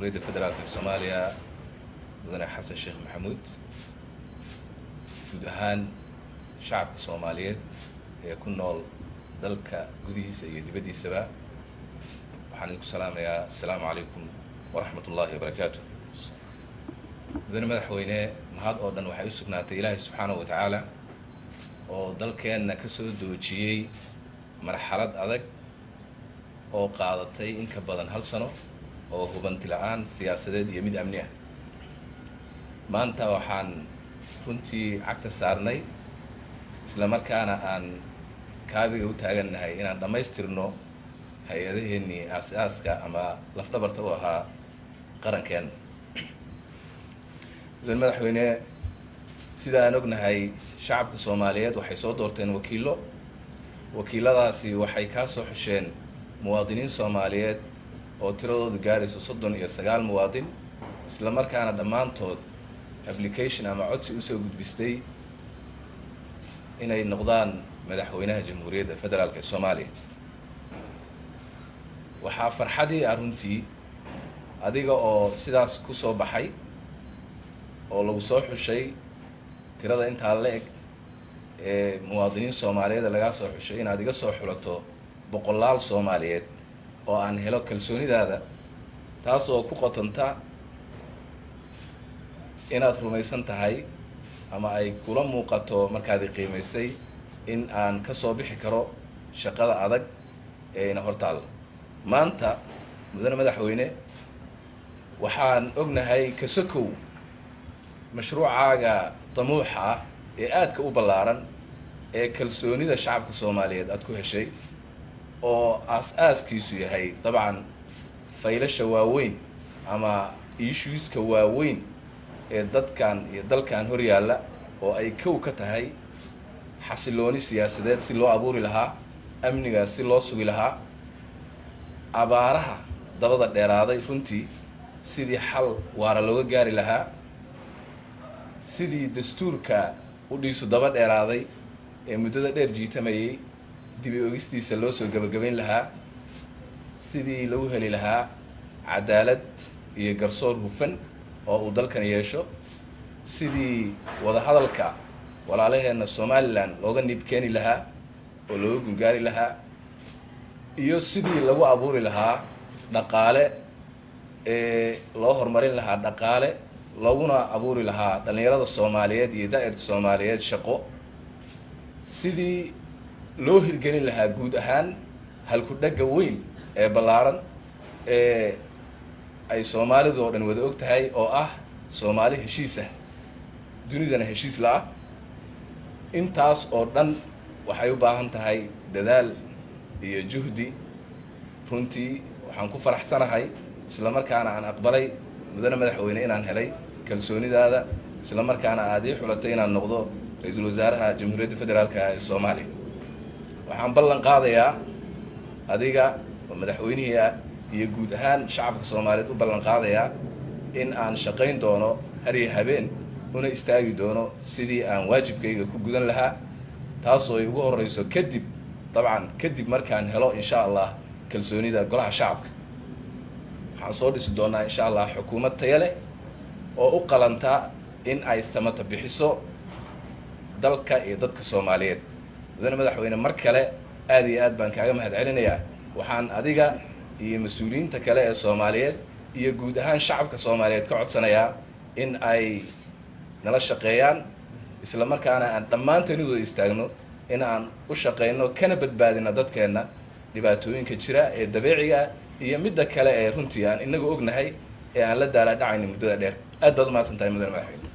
Jamhuuriyadda Federaalka Soomaaliya, Mudane Xasan Sheekh Maxamuud, guud ahaan shacabka Soomaaliyeed ee ku nool dalka gudihiisa iyo dibaddiisaba, waxaan idinku salaamayaa assalaamu calaykum waraxmat ullaahi wabarakaatu. Mudane Madaxweyne, mahad oo dhan waxay u sugnaatay Ilaahay subxaanahu wa tacaala oo dalkeenna ka soo doojiyey marxalad adag oo qaadatay in ka badan hal sano oo hubanti la-aan siyaasadeed iyo mid amni ah. Maanta waxaan runtii cagta saarnay, isla markaana aan kaabiga u taagannahay inaan dhammaystirno hay-adaheennii aas-aaska ama lafdhabarta u ahaa qarankeenna. Mudane Madaxweyne, sida aan ognahay, shacabka Soomaaliyeed waxay soo doorteen wakiillo. Wakiiladaasi waxay kaa soo xusheen muwaadiniin Soomaaliyeed oo tiradoodu gaadhayso 39 muwaadin, isla markaana dhammaantood application ama codsi usoo gudbistay inay noqdaan madaxweynaha Jamhuuriyadda Federaalka ee Soomaaliya. Waxaa farxadii ah runtii adiga oo sidaas ku soo baxay oo lagu soo xushay, tirada intaa la eg ee muwaadiniin Soomaaliyeed lagaa soo xushay, inaad iga soo xulato boqolaal Soomaaliyeed oo aan helo kalsoonidaada, taas oo ku qotonta inaad rumaysan tahay ama ay kula muuqato markaad i qiimaysay in aan ka soo bixi karo shaqada adag ee ina hortaalla maanta. Mudane Madaxweyne, waxaan ognahay, kasokow mashruucaaga damuuxa ah ee aadka u ballaaran ee kalsoonida shacabka Soomaaliyeed aada ku heshay, oo aas-aaskiisu yahay dabcan faylasha waaweyn ama issueska waaweyn ee dadkan iyo dalkan hor yaalla, oo ay kow ka tahay xasilooni siyaasadeed si loo abuuri lahaa, amniga si loo sugi lahaa, abaaraha dabada dheeraaday runtii sidii xal waara looga gaari lahaa, sidii dastuurka udhiisu daba dheeraaday ee muddada dheer jiitamayay dibi ogistiisa loo soo gebagabayn lahaa, sidii lagu heli lahaa cadaalad iyo garsoor hufan oo uu dalkan yeesho, sidii wadahadalka walaalaheenna Somaliland looga niib keeni lahaa oo looga gungaari lahaa, iyo sidii lagu abuuri lahaa dhaqaale ee loo horumarin lahaa dhaqaale, looguna abuuri lahaa dhallinyarada Soomaaliyeed iyo daa'irta Soomaaliyeed shaqo, sidii loo hirgelin lahaa guud ahaan halku-dhagga weyn ee ballaaran ee ay Soomaalidu oo dhan wada og tahay, oo ah Soomaali heshiis ah, dunidana heshiis la-ah. Intaas oo dhan waxay u baahan tahay dadaal iyo juhdi. Runtii waxaan ku faraxsanahay, isla markaana aan aqbalay, Mudane Madaxweyne, inaan helay kalsoonidaada, isla markaana aad ii xulatay inaan noqdo ra-iisul wasaaraha Jamhuuriyadda Federaalka ee Soomaaliya. Waxaan ballan qaadayaa adiga oo madaxweynihii ah iyo guud ahaan shacabka Soomaaliyeed u ballan qaadayaa in aan shaqayn doono har iyo habeen, una istaagi doono sidii aan waajibkayga ku gudan lahaa, taasoo ay ugu horeyso kadib, dabcan kadib markaan helo, insha Allah, kalsoonida golaha shacabka. Waxaan soo dhisi doonaa, insha Allah, xukuumad taya leh oo u qalanta in ay samata bixiso dalka iyo dadka Soomaaliyeed. Mudane Madaxweyne, mar kale aad iyo aad baan kaaga mahad celinayaa. Waxaan adiga iyo mas-uuliyiinta kale ee Soomaaliyeed iyo guud ahaan shacabka Soomaaliyeed ka codsanayaa in ay nala shaqeeyaan, isla markaana aan dhammaanteen u wada istaagno in aan u shaqeyno kana badbaadino dadkeenna dhibaatooyinka jira ee dabeeciga iyo midda kale ee runtii aan inagu ognahay ee aan la daala dhacayno muddada dheer. Aad baad umahadsan tahay, Mudane Madaxweyne.